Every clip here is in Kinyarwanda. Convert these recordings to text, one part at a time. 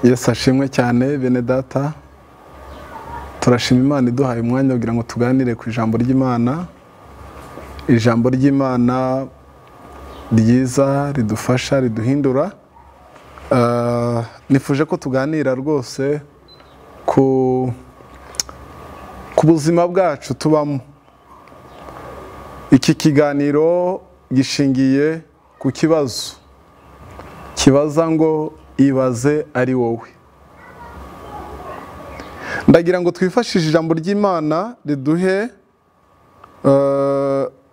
Yesu ashimwe cyane bene data. Turashima Imana iduhaye umwanya kugira ngo tuganire ku ijambo ry'Imana. Ijambo ry'Imana ryiza ridufasha, riduhindura. Nifuje ko tuganira rwose ku buzima bwacu tubamo. Iki kiganiro gishingiye ku kibazo kibaza ngo ibaze ari wowe. Ndagira ngo twifashishe ijambo ry'Imana riduhe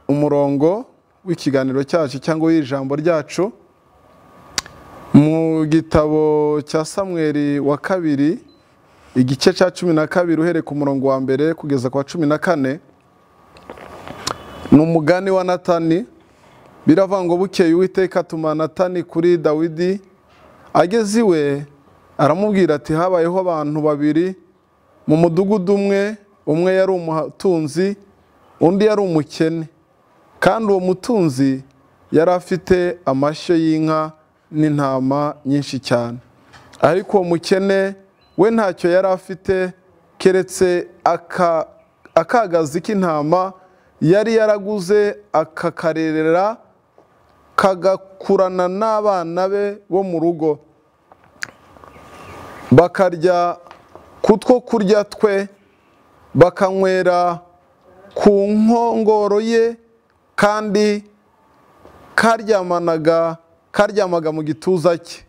umurongo w'ikiganiro cyacu cyangwa w'ijambo ryacu mu gitabo cya Samweli wa kabiri igice cya 12 uhereye ku murongo wa mbere kugeza kwa 14. Ni umugani wa Natani. Biravuga ngo bukeye Uwiteka atuma Natani kuri Dawidi, ageze iwe aramubwira ati habayeho abantu babiri mu mudugudu umwe, umwe yari umutunzi undi yari umukene, kandi uwo mutunzi yari afite amashyo y'inka n'intama nyinshi cyane, ariko uwo mukene we ntacyo yari afite keretse akagazi k'intama yari yaraguze akakarerera kagakurana n'abana be bo mu rugo, bakarya kutwo kurya twe, bakanywera ku nkongoro ye, kandi karyamaga mu gituza cye,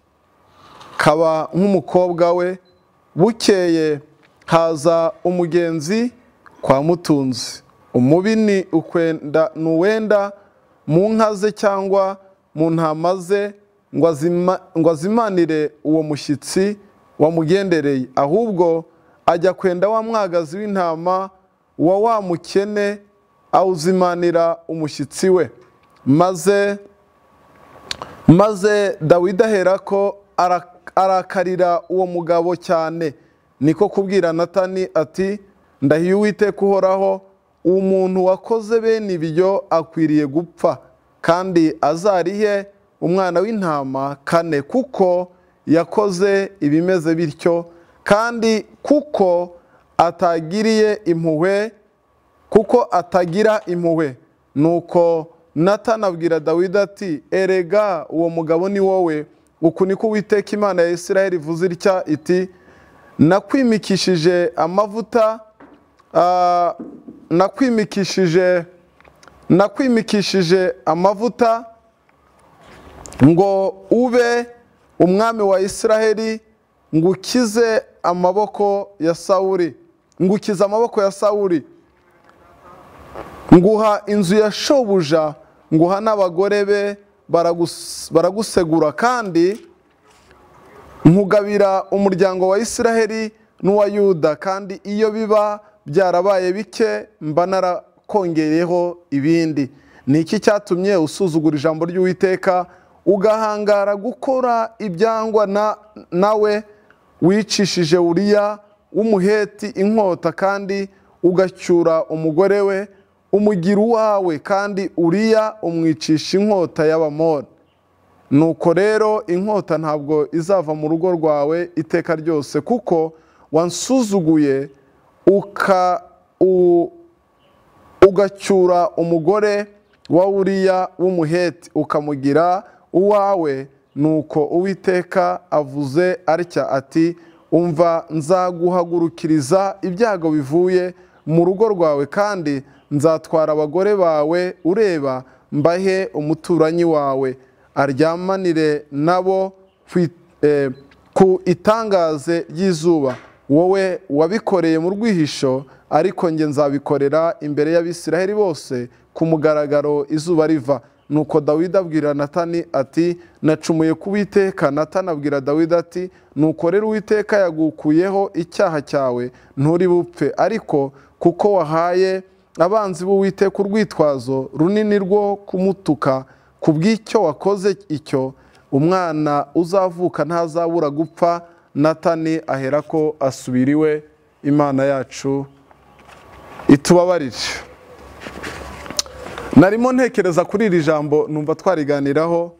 kaba nk'umukobwa we. Bukeye haza umugenzi kwa mutunzi, umubi ni ukwenda nuwenda mu nka ze cyangwa mu ntama ze ngo azimanire uwo mushyitsi wamugendereye, ahubwo ajya kwenda wa mwagazi w'intama wa mukene awuzimanira umushyitsi we. Maze Dawidi aherako arakarira uwo mugabo cyane, niko kubwira Natani ati ndahiye Uwiteka uhoraho, umuntu wakoze bene ibyo akwiriye gupfa, kandi azarihe umwana w'intama 4, kuko yakoze ibimeze bityo, kandi kuko atagiriye impuhwe, kuko atagira impuhwe. Nuko Natani abwira Dawidi ati erega uwo mugabo ni wowe. Uku niko Uwiteka Imana ya Isirayeli ivuze itya iti nakwimikishije amavuta, nakwimikishije amavuta ngo ube umwami wa Isiraheli, ngukize amaboko ya Sawuli, ngukize amaboko ya Sawuli, nguha inzu ya shobuja, nguha n'abagore be baragusegura, kandi nkugabira umuryango wa Isiraheli n'uwa Yuda, kandi iyo biba byarabaye bike mba narakongereyeho ibindi. Ni iki cyatumye usuzugura ijambo ry'Uwiteka, ugahangara gukora ibyangwa nawe wicishije Uriya w'Umuheti inkota, kandi ugacyura umugore we umugira uwawe, kandi Uriya umwicisha inkota y'Abamori? Nuko rero inkota ntabwo izava mu rugo rwawe iteka ryose, kuko wansuzuguye ugacyura umugore wa Uriya w'Umuheti ukamugira uwawe. Nuko Uwiteka avuze atya ati umva, nzaguhagurukiriza ibyago bivuye mu rugo rwawe, kandi nzatwara abagore bawe ureba, mbahe umuturanyi wawe aryamanire nabo ku itangaze ry'izuba. Wowe wabikoreye mu rwihisho, ariko nge nzabikorera imbere y'Abisiraheli bose ku mugaragaro izuba riva. Nuko Dawidi abwira Natani ati nacumuye ku Uwiteka. Natani abwira Dawidi ati nuko rero Uwiteka yagukuyeho icyaha cyawe, nturi bupfe, ariko kuko wahaye abanzi b'Uwiteka urwitwazo runini rwo kumutuka kubw'icyo wakoze icyo, umwana uzavuka ntazabura gupfa. Natani aherako asubira iwe. Imana yacu itubabarire. Narimo ntekereza kuri iri jambo numva twariganiraho,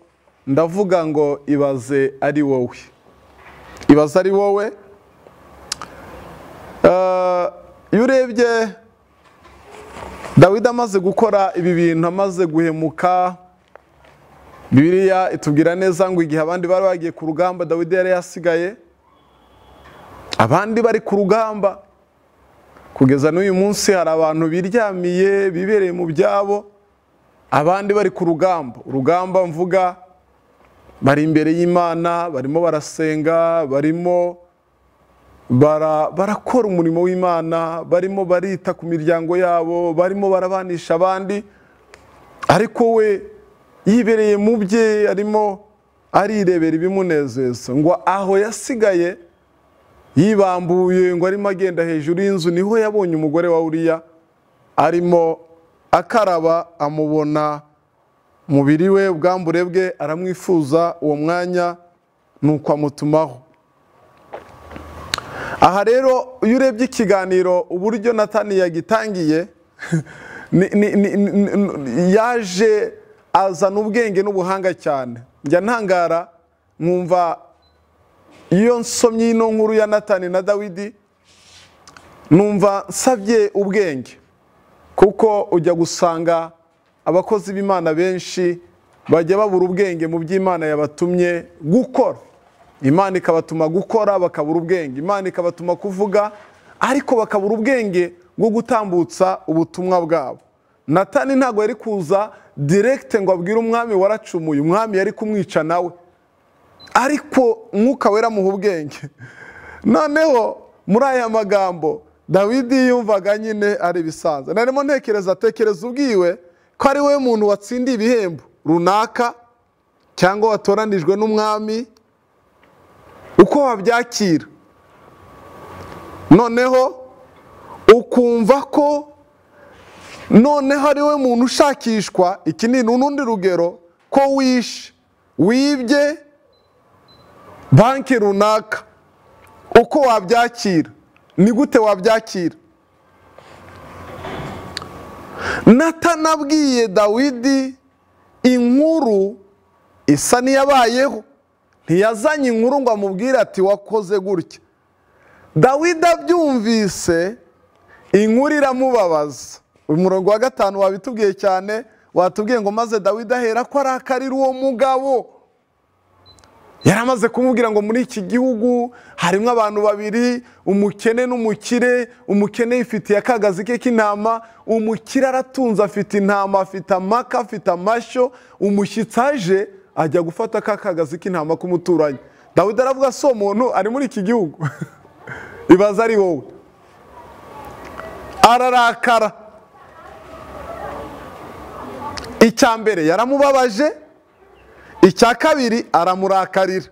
ndavuga ngo ibaze ari wowe. Ibaza ari wowe. Iyo urebye Dawidi amaze gukora ibi bintu, amaze guhemuka, Bibiliya itubwira neza ngo igihe abandi bari bagiye ku rugamba, Dawidi yari yasigaye, abandi bari ku rugamba. Kugeza n'uyu munsi hari abantu biryamiye bibereye mu byabo, abandi bari ku rugamba. Urugamba mvuga, bari imbere y'Imana, barimo barasenga, barimo barakora umurimo w'Imana, barimo barita ku miryango yabo, barimo barabanisha abandi, ariko we yibereye mu bye, arimo arirebera ibimunezeza. Ngo aho yasigaye yibambuye, ngo arimo agenda hejuru y'inzu, niho yabonye umugore wa Uriya arimo akaraba, amubona umubiri we, ubwambure bwe, aramwifuza uwo mwanya, nuko amutumaho. Aha rero iyo urebye ikiganiro uburyo Natani yagitangiye, yaje azana ubwenge n'ubuhanga cyane. Njya ntangara nkumva iyo nsomye ino nkuru ya Natani na Dawidi, numva nsabye ubwenge, kuko ujya gusanga abakozi b'Imana benshi bajya babura ubwenge mu by'Imana yabatumye gukora. Imana ikabatuma gukora bakabura ubwenge, Imana ikabatuma kuvuga ariko bakabura ubwenge bwo gutambutsa ubutumwa bwabo. Natani ntago yari kuza direct ngo abwire umwami waracumuye, umwami yari kumwica nawe, ariko Mwuka Wera amuha ubwenge. Noneho muri aya magambo Dawidi yumvaga nyine ari bisanzwe. Narimo ntekereza, tekereza ubwiwe ko ari we muntu watsindiye ibihembo runaka cyangwa watoranijwe n'umwami, uko wabyakira. Noneho ukumva ko noneho ari we muntu ushakishwa. Iki ni n'urundi rugero, ko wishe, wibye banki runaka, uko wabyakira, ni gute wabyakira? Natani abwiye Dawidi inkuru isa n'iyabayeho, ntiyazanye inkuru ngo amubwire ati wakoze gutya. Dawidi abyumvise inkuru iramubabaza. Umurongo wa 5 wabitubwiye cyane, watubwiye ngo maze Dawidi ahera ko arakarira uwo mugabo. Yaramaze kumubwira ngo muri iki gihugu harimo abantu babiri, umukene n'umukire. Umukene yifitiye akagazi ke k'intama, umukire aratunze, afite intama, afite amaka, afite amashyo. Umushyitsi aje ajya gufata ka kagazi k'intama k'umuturanyi. Dawidi aravuga, so muntu ari muri iki gihugu ibaza ari wowe. Ararakara. Icya mbere yaramubabaje, icya kabiri aramurakarira,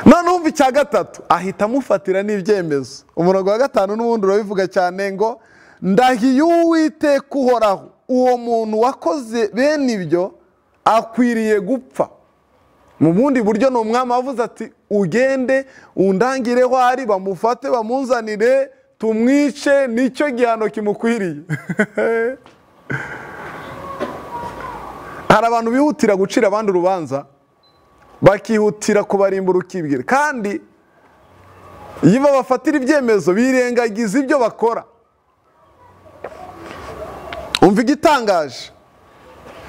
none umva icya gatatu ahita amufatira n'ibyemezo. Umurongo wa 5 n'ubundi urabivuga cyane ngo ndahiye Uwiteka uhoraho, uwo muntu wakoze bene ibyo akwiriye gupfa. Mu bundi buryo ni umwami avuze ati ugende undangireho ari, bamufate bamunzanire tumwice, nicyo gihano kimukwiriye. Hari abantu bihutira gucira abandi urubanza, bakihutira kubarimbura ukibwira, kandi iyo babafatira ibyemezo birengagiza ibyo bakora. Umva igitangaje,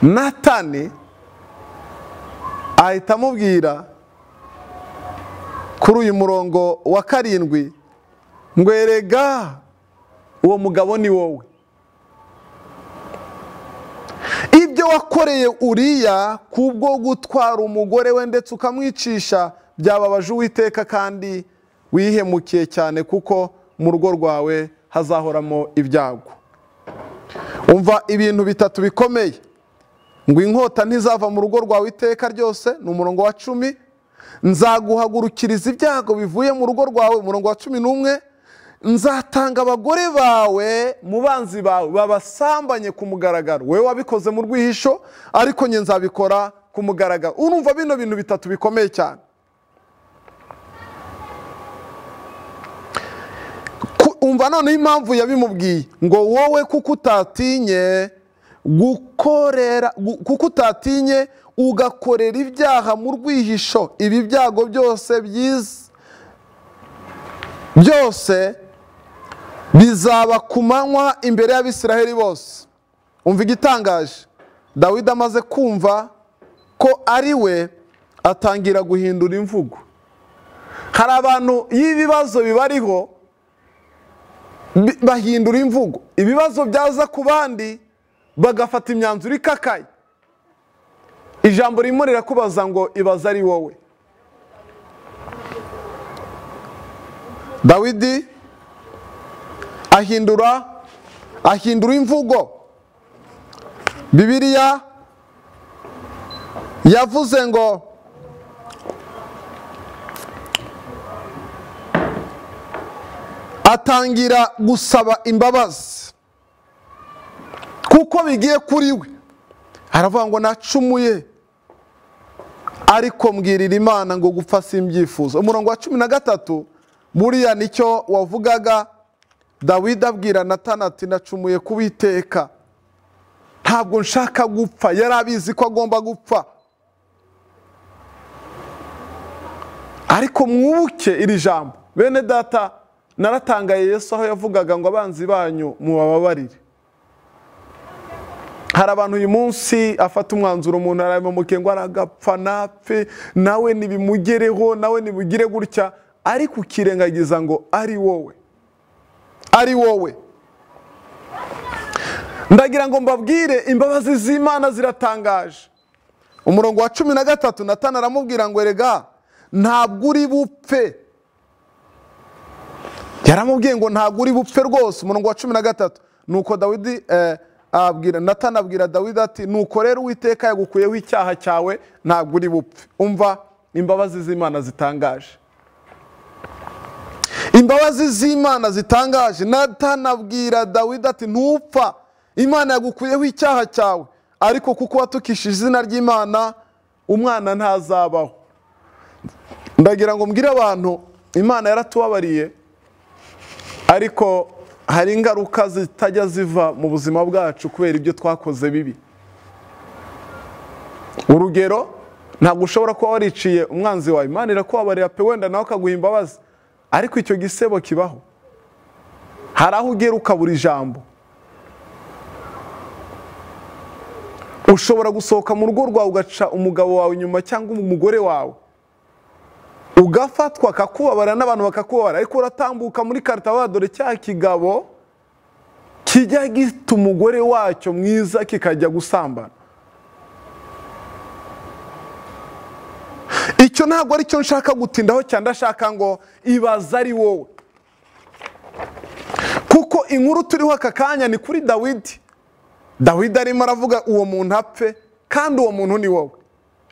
Natani ahita amubwira kuri uyu murongo wa 7 ngo erega uwo mugabo ni wowe, ibyo wakoreye Uriya kubwo gutwara umugore we ndetse ukamwicisha byababaje Uwiteka, kandi wihemukiye cyane, kuko mu rugo rwawe hazahoramo ibyago. Umva ibintu bitatu bikomeye, ngo inkota ntizava mu rugo rwawe iteka ryose, ni umurongo wa 10. Nzaguhagurukiriza ibyago bivuye mu rugo rwawe, umurongo wa 11. Nzatanga abagore bawe mu banzi bawe babasambanye ku mugaragaro. Wewe wabikoze mu rwihisho, ariko nge nzabikora ku mugaragaro. Urumva bino bintu bitatu bikomeye cyane. Umva none impamvu yabimubwiye, ngo wowe kuko utatinye gukorera, kuko utatinye ugakorera ibyaha mu rwihisho, ibi byago byose byiza byose bizaba ku manywa imbere y'Abisiraheli bose. Umva igitangaje, Dawidi amaze kumva ko ari we atangira guhindura imvugo. Hari abantu y'ibibazo bibariho bahindura imvugo, ibibazo byaza ku bandi bagafata imyanzuro ikakaye. Ijambo rimwe rirakubaza ngo ibaza ari wowe. Dawidi ahindura imvugo. Bibiliya yavuze ngo atangira gusaba imbabazi kuko bigiye kuri we. Aravuga ngo nacumuye, ariko mbwirira Imana ngo gupfa simbyifuza. Umurongo wa 13 buriya nicyo wavugaga. Dawidi abwira Natani ati nacumuye kubiteka, ntabwo nshaka gupfa. Yari abizi ko agomba gupfa, ariko mwubuke iri jambo. Bene data, naratangaye Yesu aho yavugaga ngo abanzi banyu mubababarire. Hari abantu uyu munsi afata umwanzuro, umuntu aramuke ngo aragapfa napfe, nawe nibimugereho, nawe nibugire gutya, ariko ukirengagiza ngo ari wowe, ari wowe. Ndagira ngo mbabwire imbabazi z'Imana ziratangaje. Umurongo wa 13 Natani aramubwira ngo erega ntabwo uri bupfe. Yaramubwiye ngo ntabwo uri bupfe rwose. Umurongo wa 13 nuko Dawidi abwira Natani, abwira Dawidi ati nuko rero Uwiteka yagukuyeho icyaha cyawe, ntabwo uri bupfe. Umva imbabazi z'Imana zitangaje, imbabazi z'Imana zitangaje. Natani abwira Dawidi ati ntupfa, Imana yagukuyeho icyaha cyawe, ariko kuko watukishije izina ry'Imana umwana ntazabaho. Ndagira ngo mbwire abantu, Imana yaratubabariye, ariko hari ingaruka zitajya ziva mu buzima bwacu kubera ibyo twakoze bibi. Urugero, ntabwo ushobora kuba wariciye umwanzi wawe, Imana irakubabarira pe, wenda nawe akaguha imbabazi, ariko icyo gisebo kibaho. Hari aho ugera ukabura ijambo. Ushobora gusohoka mu rugo rwawe ugaca umugabo wawe inyuma cyangwa umugore wawe, ugafatwa akakubabara n'abantu bakakubabara, ariko uratambuka muri karita dore cya kigabo kijya gita umugore wacyo mwiza kikajya gusambana. Icyo ntabwo ari cyo nshaka gutindaho cyane, ndashaka ngo ibaza ari wowe, kuko inkuru turiho aka kanya ni kuri Dawidi. Dawidi arimo aravuga uwo muntu apfe, kandi uwo muntu ni wowe.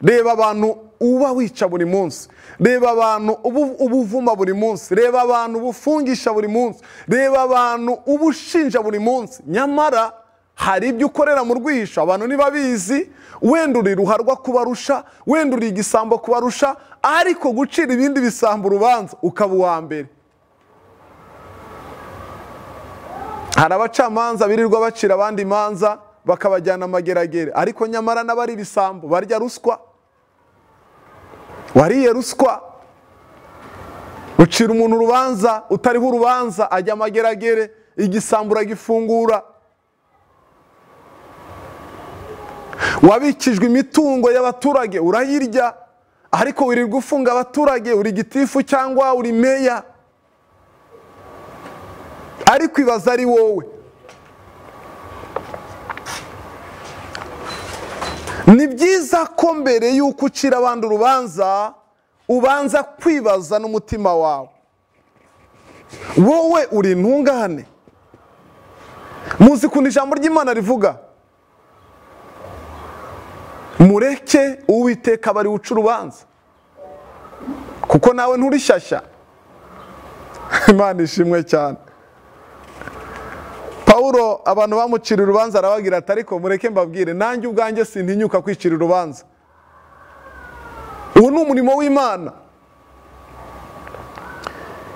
Reba abantu uba wica buri munsi, reba abantu ubuvuma buri munsi, reba abantu ubufungisha buri munsi, reba abantu ubushinja buri munsi. Nyamara hari ibyo ukorera mu rwihisho abantu ntibabizi. Wenda uri ruharwa kubarusha, wenda uri igisambo kubarusha, ariko gucira ibindi bisambo urubanza ukaba uwa mbere. Hari abacamanza birirwa bacira abandi imanza bakabajyana amageragere, ariko nyamara n'abari ibisambo barya ruswa. Wariye ruswa, ucira umuntu urubanza utariho urubanza ajya amageragere, igisambo uragifungura. Wabikijwe imitungo y'abaturage urayirya, ariko wirirwa ufunga abaturage, uri gitifu cyangwa uri meya, ariko ibaza ari wowe. Ni byiza ko mbere yuko ucira abandi urubanza ubanza kwibaza n'umutima wawe. Wowe uri intungane? Muzi kuntu ijambo ry'Imana rivuga, mureke Uwiteka bari uca urubanza, kuko nawe nturishyashya. Imana ishimwe cyane. Paulo abantu bamucira urubanza arabagira ati ariko mureke mbabwire, nanjye ubwanjye sintinyuka kwicira urubanza. Uwo ni umurimo w'Imana.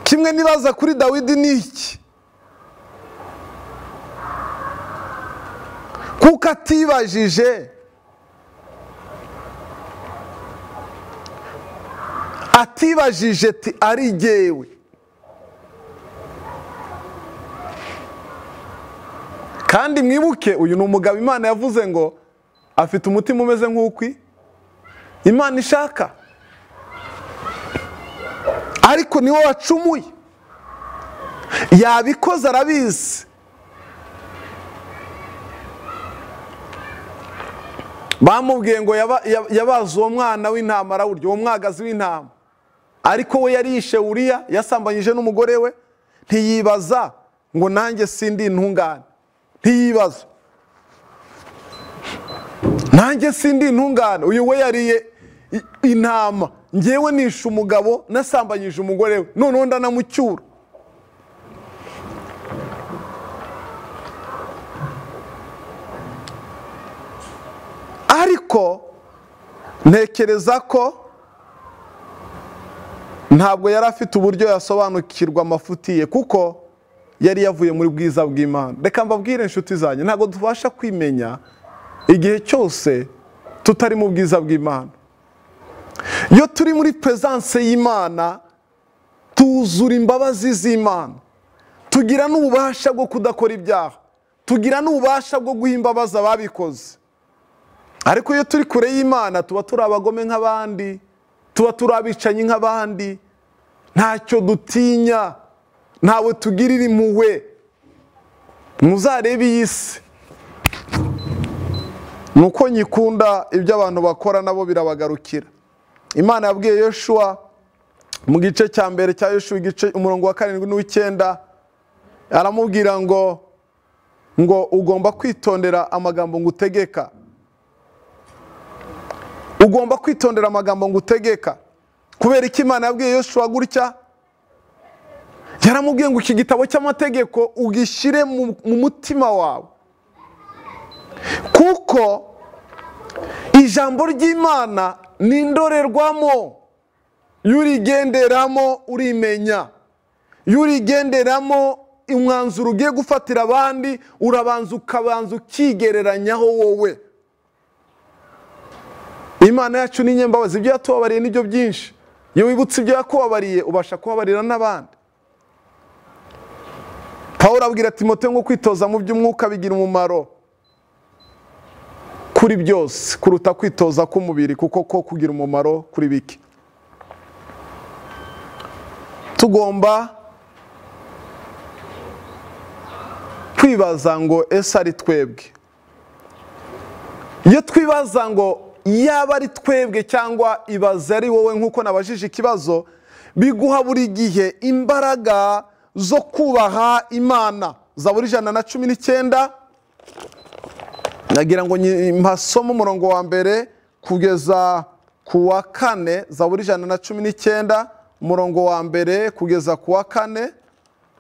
Kimwe nibaza kuri Dawidi ni iki, kuko atibajije Atibajije ati ari jyewe. Kandi mwibuke uyu ni umugabo Imana yavuze ngo afite umutima umeze nk'ukwi Imana ishaka, ariko niwe wacumuye, yabikoze arabizi. Bamubwiye ngo yabaze uwo mwana w'intama arawurya, uwo mwagazi w'intama, ariko we yarishe Uriya, yasambanyije n'umugore we, ntiyibaza ngo nanjye sindi intungane, ntiyibaza nanjye sindi intungane, uyu we yariye intama, ngewe nishe umugabo nasambanyije umugore we, noneho ndanamucyura. Ariko ntekereza ko ntabwo yari afite uburyo yasobanukirwa amafuti ye, kuko yari yavuye muri bwiza bw'Imana. Reka mbabwire inshuti zanjye, ntabwo tubasha kwimenya igihe cyose tutari mu bwiza bw'Imana. Iyo turi muri presence y'Imana tuzura imbabazi z'Imana, tugira n'ububasha bwo kudakora ibyaha, tugira n'ububasha bwo guha imbabazi ababikoze. Ariko iyo turi kure y'Imana tuba turi abagome nk'abandi, tuba turi abicanyi nk'abandi, ntacyo dutinya, ntawe tugirira impuhwe. Muzarebe iyi si, nuko nyikunda ibyo abantu bakora nabo birabagarukira. Imana yabwiye Yoshua mu gice cya mbere cya Yoshua, igice umurongo wa 7 n'uw'icyenda, aramubwira ngo ugomba kwitondera amagambo ngutegeka. Ugomba kwitondera amagambo ngutegeka. Kubera iki Imana yabwiye Yoshua gutya? Yaramubwiye ngo iki gitabo cy'amategeko ugishyire mu mutima wawe, kuko ijambo ry'Imana ni indorerwamo, iyo urigenderamo urimenya, iyo urigenderamo umwanzuro ugiye gufatira abandi urabanza ukabanza ukigereranyaho wowe. Imana yacu ni nyembabazi, ibyo yatubabariye nibyo byinshi. Iyo wibutse ibyo yakubabariye ubasha kubabarira n'abandi. Pawulo abwira Timoteyo ngo kwitoza mu by'umwuka bigira umumaro kuri byose kuruta kwitoza k'umubiri, kuko ko kugira umumaro kuri bike. Tugomba kwibaza ngo ese ari twebwe? Iyo twibaza ngo yaba ari twebwe cyangwa ibaze ari wowe, nkuko nabajije ikibazo, biguha buri gihe imbaraga zo kubaha Imana. Zaburi 119, nagira ngo mpasome umurongo wa mbere kugeza ku wa 4. Zaburi 119 umurongo wa mbere kugeza ku wa 4.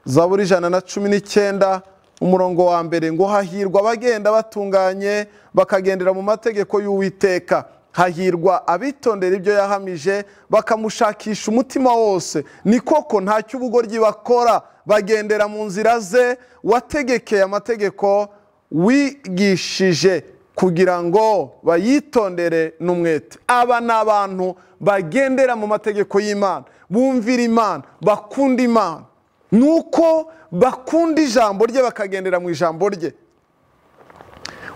Zaburi 119 umurongo wa mbere ngo hahirwa abagenda batunganye bakagendera mu mategeko y'Uwiteka, hahirwa abitondera ibyo yahamije bakamushakisha umutima wose. Ni koko ntacyo ubugoryi bakora, bagendera mu nzira ze, wategekeye amategeko wigishije kugira ngo bayitondere n'umwete. Aba ni abantu bagendera mu mategeko y'Imana, bumvira Imana, bakunda Imana, nuko bakunda ijambo rye bakagendera mu ijambo rye.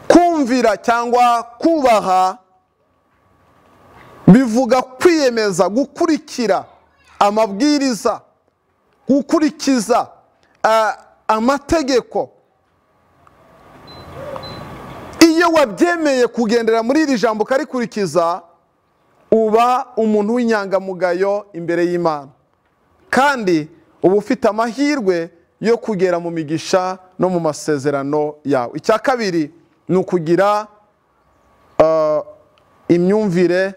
Kumvira cyangwa kubaha bivuga kwiyemeza gukurikira amabwiriza, gukurikiza amategeko. Iyo wabyemeye kugendera muri iri jambo ukarikurikiza, uba umuntu w'inyangamugayo imbere y'Imana, kandi uba ufite amahirwe yo kugera mu migisha no mu masezerano yawe. Icya kabiri ni ukugira imyumvire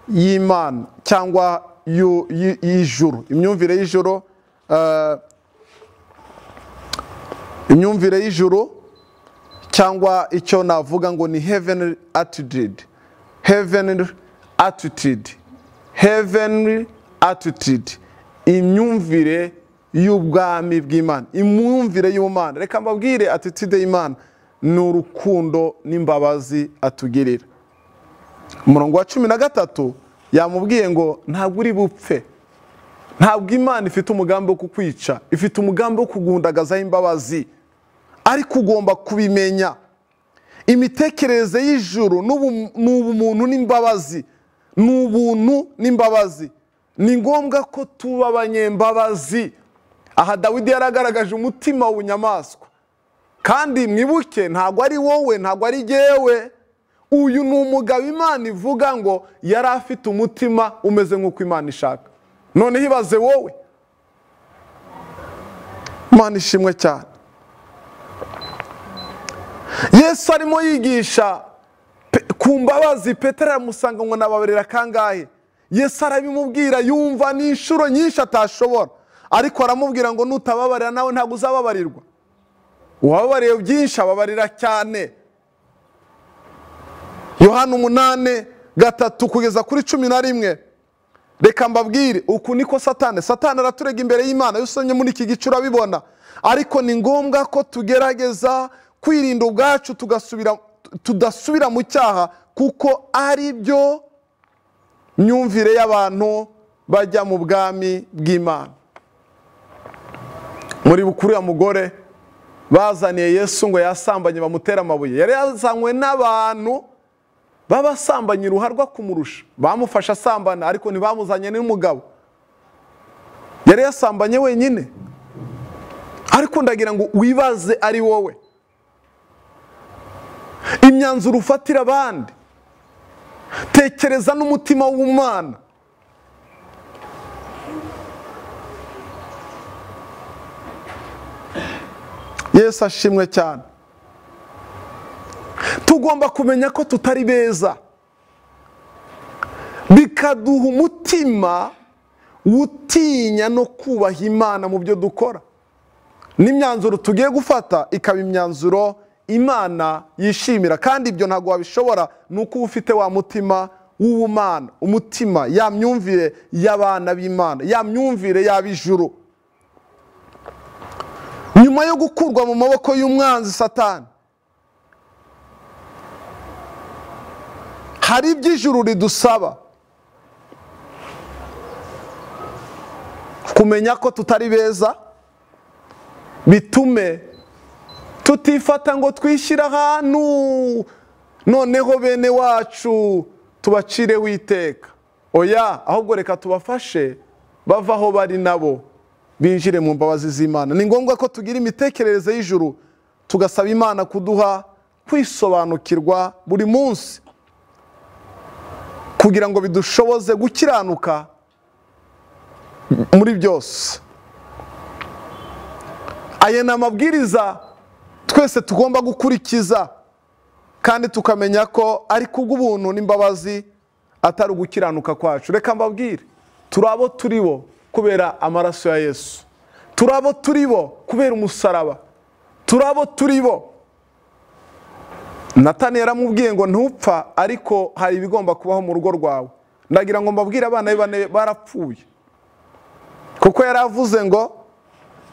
y'Imana cyangwa y'ijuru. Imyumvire y'ijuru, imyumvire y'ijuru cyangwa icyo navuga ngo ni heavenly attitude. Heavenly attitude. Heavenly attitude. Imyumvire y'ubwami bw'Imana, imyumvire y'Imana. Reka mbabwire, attitude y'Imana ni urukundo n'imbabazi atugirira. Umurongo wa 13 Yamubwiye ngo ntabwo uri bupfe, ntabwo Imana ifite umugambi wo kukwica, ifite umugambi wo kuguhundagazaho imbabazi, ariko ugomba kubimenya. Imitekerereze y'ijuru ni ubumuntu n'imbabazi, ni ubuntu n'imbabazi. Ni ngombwa ko tuba abanyembabazi. Aha Dawidi yaragaragaje umutima w'ubunyamaswa. Kandi mwibuke, ntabwo ari wowe, ntabwo ari jyewe. Uyu ni umugabo Imana ivuga ngo yari afite umutima umeze nk'uko Imana ishaka. Noneho ibaze wowe. Imana ishimwe cyane. Yesu arimo yigisha ku mbabazi, Petero aramusanga ngo nababarira kangahe? Yesu arabimubwira, yumva ni inshuro nyinshi atashobora, ariko aramubwira ngo nutababarira nawe ntabwo uzababarirwa. Uwababariye byinshi ababarira cyane. Yohana 8:3-11. Reka mbabwire, uku niko Satani araturega imbere y'Imana. Iyo usomye muri iki gice urabibona. Ariko ni ngombwa ko tugerageza kwirinda ubwacu, tudasubira mu cyaha, kuko ari byo myumvire y'abantu bajya mu bwami bw'Imana. Muri bukuru ya mugore bazaniye Yesu ngo yasambanye bamutera amabuye. Yari yazanywe n'abantu babasambanye uruharwa kumurusha, bamufasha asambana, ariko ntibamuzanye n'umugabo. Yari yasambanye wenyine. Ariko ndagira ngo wibaze ari wowe, imyanzuro ufatira abandi, tekereza n'umutima w'Umwana. Yesu ashimwe cyane. Tugomba kumenya ko tutari beza, bikaduha umutima utinya no kubaha Imana mu byo dukora, n'imyanzuro tugiye gufata ikaba imyanzuro Imana yishimira. Kandi ibyo ntabwo wabishobora nuko ufite wa mutima w'ubumana, umutima ya myumvire y'abana b'Imana, ya myumvire y'ab'ijuru. Nyuma yo gukurwa mu maboko y'umwanzi Satani, hari iby'ijuru ridusaba kumenya ko tutari beza, bitume tutifata ngo twishyira ahantu noneho bene wacu tubacire witeka. Oya, ahubwo reka tubafashe bava aho bari nabo binjire mu mbabazi z'Imana. Ni ngombwa ko tugira imitekerereze y'ijuru, tugasaba Imana kuduha kwisobanukirwa buri munsi, kugira ngo bidushoboze gukiranuka muri byose. Aya ni amabwiriza twese tugomba gukurikiza, kandi tukamenya ko ari kubw'ubuntu n'imbabazi, atari ugukiranuka kwacu. Reka mbabwire, turi abo turi bo kubera amaraso ya Yesu, turi abo turi bo kubera umusaraba, turi abo turi bo. Natani yaramubwiye ngo ntupfa, ariko hari ibigomba kubaho mu rugo rwawe. Ndagira ngo mbabwire, abana be bane barapfuye, kuko yaravuze ngo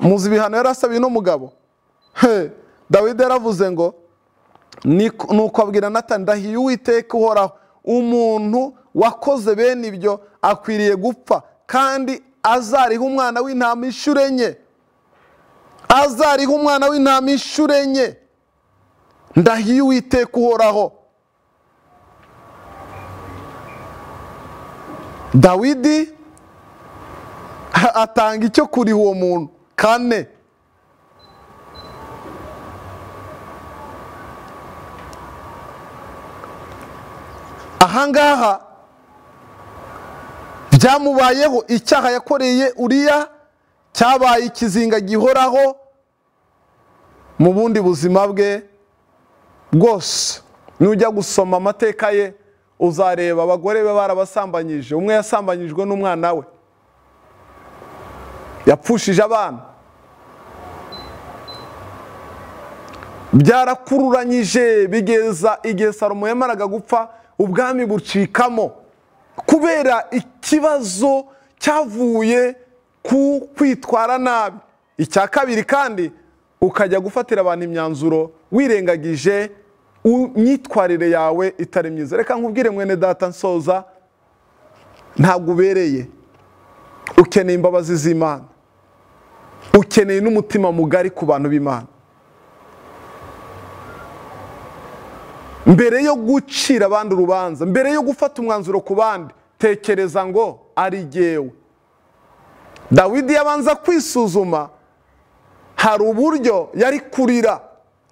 muzi ibihano yarasabiye no mugabo. Dawidi yaravuze ngo nuko abwira Natani, ndahiye Uwiteka uhoraho, umuntu wakoze bene ibyo akwiriye gupfa, kandi azariha umwana w'intama inshuro enye. Azariha umwana w'intama inshuro enye. Ndahiye Uwiteka uhoraho. Dawidi atanga icyo kuriha uwo muntu kane. Ahangaha byamubayeho, icyaha yakoreye Uriya cyabaye ikizinga gihoraho mu bundi buzima bwe bwose. Nujya gusoma amateka ye uzareba abagore be barabasambanyije. Umwe yasambanyijwe n'umwana we, yapfushije abana. Byarakururanyije bigeza igihe Salomo yamaraga gupfa, ubwami bucikamo kubera ikibazo cyavuye ku kwitwara nabi. Icya kabiri kandi, ukajya gufatira abantu imyanzuro wirengagije imyitwarire yawe itari myiza. Reka nkubwire mwene data nsoza, Ntabwo ubereye, ukeneye imbabazi z'Imana, ukeneye n'umutima mugari ku bantu b'Imana. Mbere yo gucira abandi urubanza, mbere yo gufata umwanzuro ku bandi, tekereza ngo ari jyewe. Dawidi yabanza kwisuzuma, hari uburyo yari kurira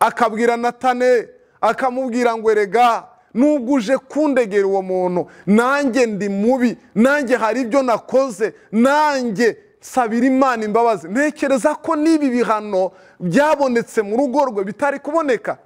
akabwira Natane, akamubwira ngo erega nubwo uje kundegera uwo muntu, nanjye ndi mubi, nanjye hari ibyo nakoze, nanjye sabira Imana imbabazi. Ntekereza ko n'ibi bihano byabonetse mu rugo rwe bitari kuboneka,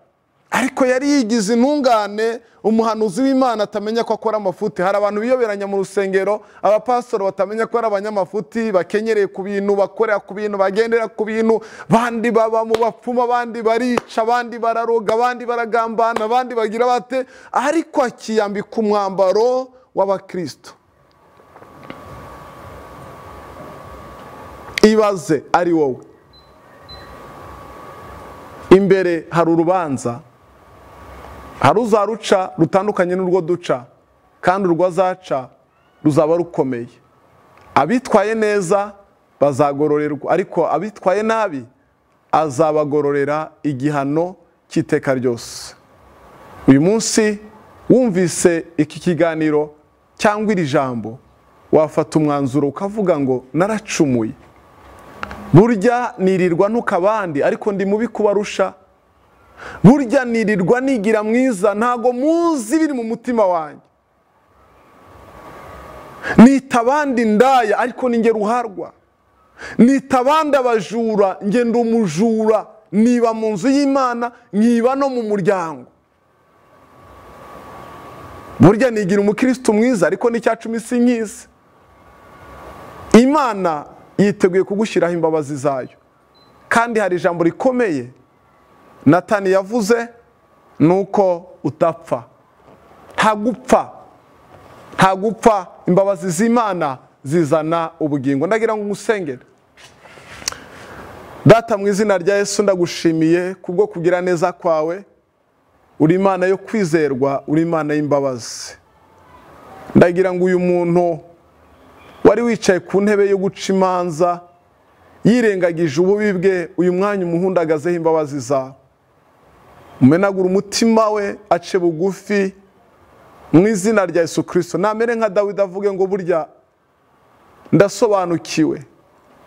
ariko yari yigize intungane, umuhanuzi w'Imana atamenya ko akora amafuti. Hari abantu biyoberanya mu rusengero, abapasitoro batamenya ko ari abanyamafuti, bakenyereye ku bintu, bakorera ku bintu, bagendera ku bintu, bandi baba mu bapfumu, abandi barica, abandi bararoga, abandi baragambana, abandi bagira bate, ariko akiyambika umwambaro w'abakristo. Ibaze ari wowe, imbere hari urubanza, hari uzaruca rutandukanye n'urwo duca, kandi urwo azaca ruzaba rukomeye. Abitwaye neza bazagororerwa, ariko abitwaye nabi azabagororera igihano cy'iteka ryose. Uyu munsi wumvise iki kiganiro cyangwa iri jambo, wafata umwanzuro ukavuga ngo naracumuye. Burya nirirwa ntuka abandi, ariko ndi mubi kubarusha. Burya nirirwa nigira mwiza, ntago muzi biri mu mutima wanjye. Nita abandi ndaya, ariko ninjye ruharwa. Nita abandi abajura, nge ndi umujura. Niba mu nzu y'Imana, nkiba no mu muryango. Burya nigira umukristo mwiza, ariko n'icyacumi sinkizi. Imana yiteguye kugushyiraho imbabazi zayo. Kandi hari ijambo rikomeye Natani yavuze, nuko utapfa. Ntagupfa, ntagupfa. Imbabazi z'Imana zizana ubugingo. Ndagira ngo ngusengere. Data, mu izina rya Yesu ndagushimiye kubwo kugira neza kwawe. Uri Imana yo kwizerwa, uri Imana y'imbabazi. Ndagira ngo uyu muntu wari wicaye ku ntebe yo guca imanza yirengagije ububi bwe, uyu mwanya umuhundagazeho imbabazi zawe. Umenagura umutima we, ace bugufi mu izina rya Yesu Kristo. Namere nka Dawidi avuge ngo burya ndasobanukiwe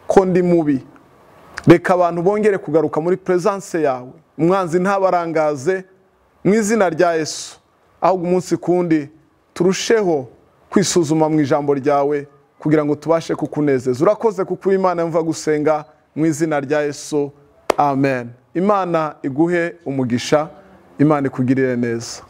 ko ndi mubi. Reka abantu bongere kugaruka muri presence yawe, umwanzi ntabarangaze mu izina rya Yesu. Ahubwo umunsi kundi turusheho kwisuzuma mu ijambo ryawe kugira ngo tubashe kukunezeza. Urakoze kuko Imana yumva gusenga mu izina rya Yesu. Amen. Imana iguhe umugisha, Imana ikugirire neza.